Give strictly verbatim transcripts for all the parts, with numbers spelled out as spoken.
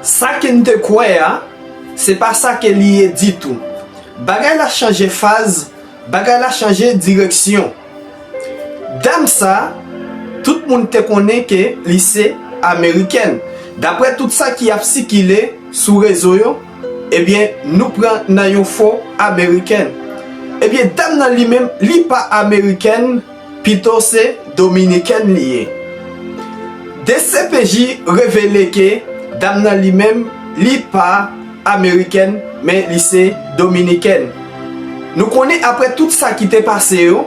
Sa ke n te kwè a, se pa sa ke li ye ditou. Bagay la chanje faz, bagay la chanje direksyon. Dam sa, tout moun te konnen ke li se amerikèn. Daprè tout sa ki ap sikile sou rezo yo, ebyen, nou pran nan yon fo amerikèn. Ebyen, dam nan li menm, li pa amerikèn, pito se dominikèn li ye. D C P J revele ke dam nan li menm, li pa amerikèn, men li se dominikèn. Nou konnen aprè tout sa ki te pase yo,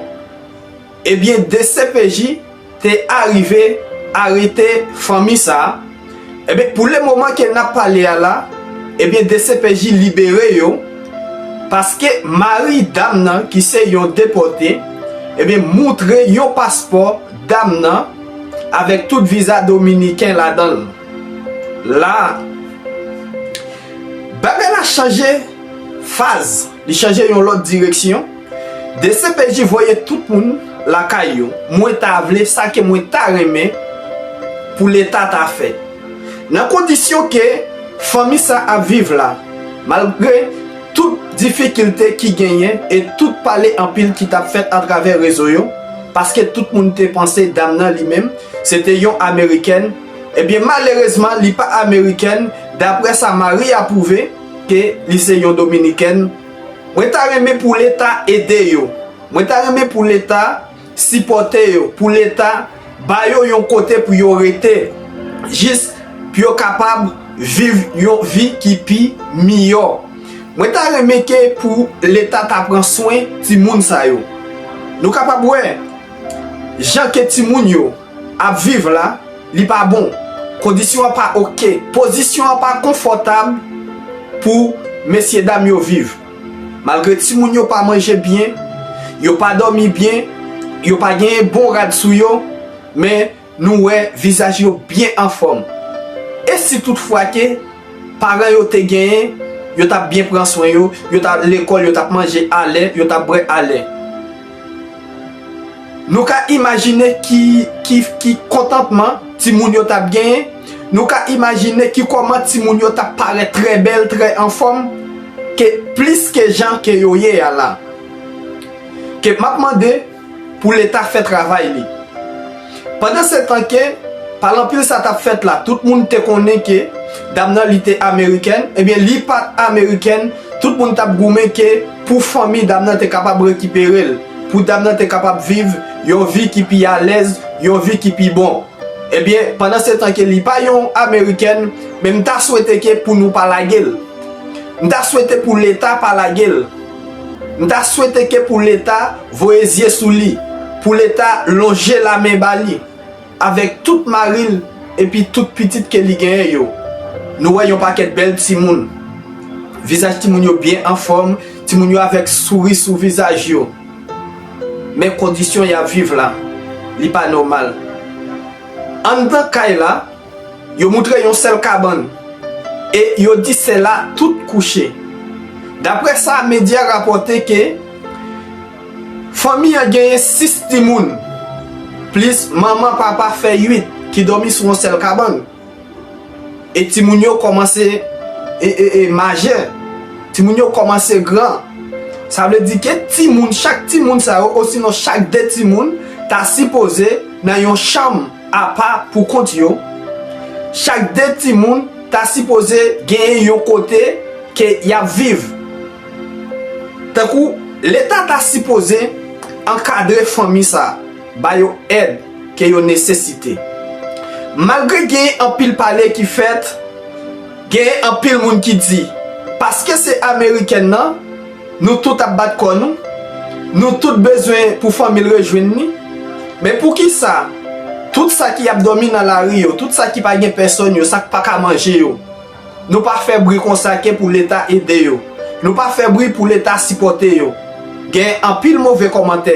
ebyen, D C P J te arive arete fanmi sa a. Ebyen, pou le moman ke n ap pale a la, ebyen, D C P J libere yo, paske mari dam nan, ki se yon depòte, ebyen, moutre yon paspò dam nan avèk tout viza dominiken ladan l. La, bagay la chanje faz, li chanje yon lòt direksyon. D C P J voye tout moun lakay yo. Mwen ta vle, sa ke mwen ta renmen pou Leta ta fè. Nan kondisyon ke fanmi sa ap viv la, malgre tout difikilte ki genyen e tout pale anpil ki t ap fèt atravè rezo yo, paske tout moun te panse dam nan li menm, se te yon amerikèn, ebyen, malerezman, li pa amerikèn, daprè sa mari a pwouve ke li se yon dominikèn. Mwen ta renmen pou Leta ede yo. Mwen ta renmen pou Leta sipòte yo, pou Leta ba yo yon kote pou yo rete, jis pou yo kapab viv yon vi ki pi miyò. Mwen ta renmen ke pou Leta ta pran swen timoun sa yo. Nou kapab wè jan ke timoun yo ap viv la, li pa bon. Kondisyon an pa oke. Pozisyon an pa konfòtab pou mesye dam yo viv. Malgre timoun yo pa manje byen, yo pa dòmi byen, yo pa genyen bon rad sou yo, men nou wè vizaj yo byen anfòm. E si toutfwa ke paran yo te genyen, yo t ap byen pran swen yo, yo t ap lekòl, yo t ap manje alè, yo t ap bwè alè. Nou ka imajine ki, ki, ki kontantman timoun yo t ap genyen. Nou ka imajine ki kòman timoun yo t ap parèt trè bèl, trè anfòm, ke plis ke jan ke yo ye a la. Ke m ap mande pou Leta fè travay li. Pandansetan ke, pa lanpil sa t ap fèt la, tout moun te konnen ke dam nan li te amerikèn, ebyen li pa t amerikèn, tout moun t ap goumen ke pou fanmi dam nan te kapab rekipere l, pou dam nan te kapab viv yon vi ki pi alèz, yon vi ki pi bon. Ebyen, pandansetan ke li pa yon amerikèn, men m ta swete ke pou nou pa lage l. M ta swete pou Leta pa lage l. M ta swete ke pou Leta voye zye sou li, pou Leta lonje lamen ba li, avèk tout mari l epi tout pitit ke li genyen yo. Nou wè yon pakèt bèl timoun. Vizaj timoun yo byen anfòm, timoun yo avèk souri sou vizaj yo. Men kondisyon y ap viv la, li pa nòmal. Anndan kay la, yo moutre yon sèl kabann e yo di se la tout kouche. Daprè sa medya rapòte ke fanmi an genyen sis timoun, plis manman, papa fè uit ki dòmi sou yon sèl kabann. E timoun yo kòmanse e, e, e, majè. Timoun yo kòmanse gran. Sa vle di ke timoun, chak timoun sa yo, osinon chak de timoun, ta sipoze nan yon chanm apa pou kont yo. Chak de timoun ta sipoze genyen yon kote ke y ap viv. Tankou Leta ta sipoze ankadre fanmi sa, ba yo èd ke yo nesesite. Malgre genyen anpil pale ki fèt, genyen anpil moun ki di, paske se amerikèn nan, nou tout ap bat kò nou, nou tout bezwen pou fanmi l rejwenn li. Men poukisa tout sa ki ap dòmi nan lari yo, tout sa ki pa gen pèsòn yo, sa k pa ka manje yo, nou pa fè bri konsa ke pou Leta ede yo? Nou pa fè bri pou Leta sipòte yo? Gen anpil move kòmantè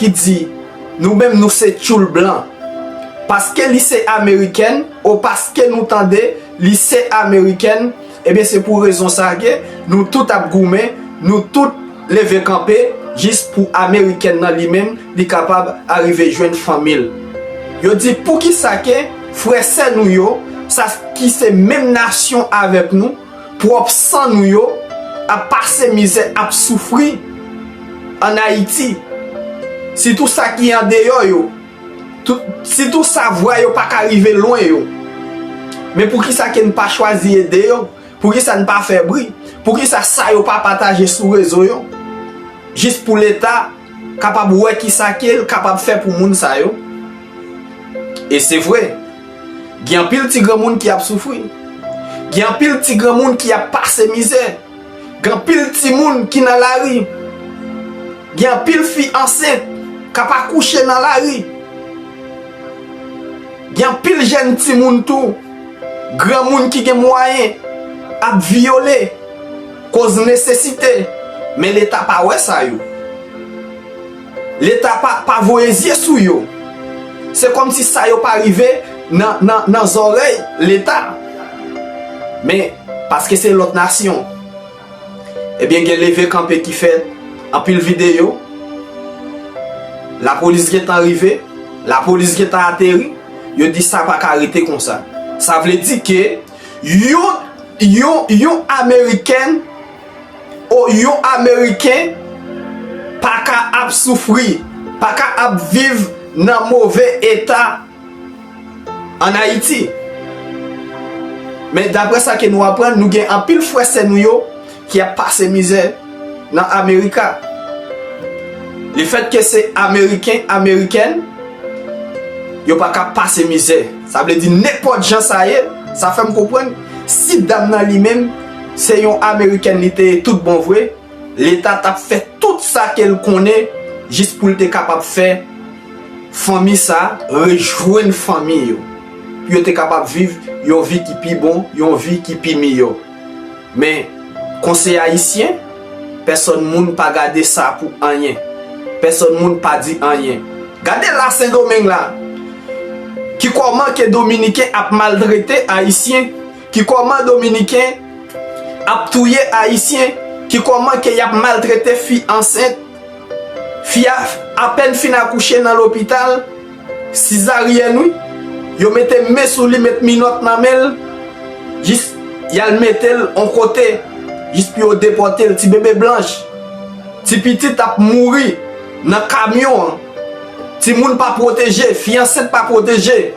ki di, nou menm nou se tchoul blan. Paske li se amerikèn, o paske nou tande li se amerikèn, ebyen se pou rezon sa ke nou tout ap goumen, nou tout leve kanpe, jis pou amerikèn nan li menm, li kapab arive jwenn fanmi l. Yo di poukisa ke frè sè nou yo, sa ki se menm nasyon avèk nou, pwòp san nou yo, ap pase mizè, ap soufri ann Ayiti. Sitou sa ki andeyò yo, tout, sitou sa vwa yo pa ka rive lwen yo. Men poukisa ke n pa chwazi ede yo? Poukisa n pa fè bri? Poukisa sa yo pa pataje sou rezo yo? Jis pou Leta kapab wè kisa ke l kapab fè pou moun sa yo. E se vre, gen anpil ti granmoun ki ap soufri. Gen anpil ti granmoun ki ap pase mizè. Gen anpil timoun ki nan lari. Gen anpil fi ansent k ap akouche nan lari. Gen anpil jèn timoun tou, granmoun ki gen mwayen, ap vyole koz nesesite. Men Leta pa wè sa yo. Leta pa, pa voye zye sou yo. Se kòmsi sa yo pa rive nan, nan, nan zòrèy Leta. Men, paske se lòt nasyon, ebyen, gen leve kanpe ki fèt, anpil videyo, lapolis gentan rive, lapolis gentan ateri, yo di sa pa ka rete konsa. Sa vle di ke yon, yon, yon Ameriken o yon Ameriken pa ka ap soufri, pa ka ap viv nan move eta ann Ayiti. Men daprè sa ke nou aprann, nou gen anpil frè sè nou yo ki ap pase mizè nan Amerika. Lefètke se Ameriken, Amerikèn, yo pa ka pase mizè. Sa vle di nenpòt jan sa ye, sa fè m konprann, si dam nan li menm, se yon Amerikèn li te ye tout bon vre, Leta t ap fè tout sa ke l konnen jis pou l te kapab fè fanmi sa rejwenn fanmi yo, pou yo te kapab viv yon vi ki pi bon, yon vi ki pi miyò. Men, kon se Ayisyen, pèsòn moun pa gade sa pou anyen. Pèsòn moun pa di anyen. Gade la Sendomeng la, ki kòman ke Dominiken ap maltrete Ayisyen, ki kòman Dominiken ap touye Ayisyen, ki kòman ke y ap maltrete fi ansent. Fi a apèn fin akouche nan lopital, sizaryèn wi, yo mete men sou li, met minòt nan men l, jis y al mete l on kote, jis pou yo depòte l, ti bebe blanch, ti pitit ap mouri nan kamyon an, timoun pa pwoteje, fi ansent pa pwoteje.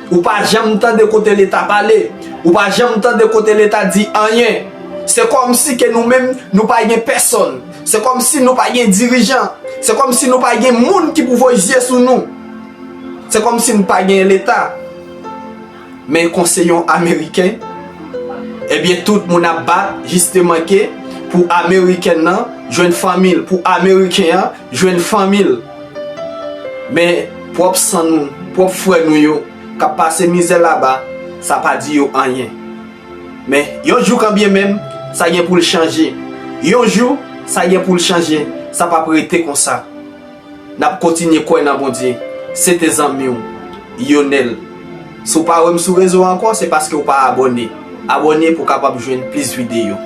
Ou pa janm tande kote Leta pale. Ou pa janm tande kote Leta di anyen. Se kòmsi ke nou menm, nou pa gen pèsòn. Se kòmsi nou pa gen dirijan. Se kòmsi nou pa gen moun ki pou voye zye sou nou. Se kòmsi nou pa gen Leta. Men kon se yon Ameriken, ebyen, tout moun ap bat, jisteman, ke pou Amerikèn nan jwenn fanmi l, pou Ameriken an jwenn fanmi l. Men pwòp san nou, pwòp frè nou yo, k ap pase mizè laba, sa pa di yo anyen. Men yon jou, kanbyenmenm, sa gen pou l chanje. Yon jou, sa gen pou l chanje. Sa p ap rete konsa. N ap kontinye kwè nan Bondye. Se te zanmi w, Yonèl. Si w pa wè m sou rezo a ankò, se paske w pa abòne. Abòne pou w kapab jwenn plis videyo.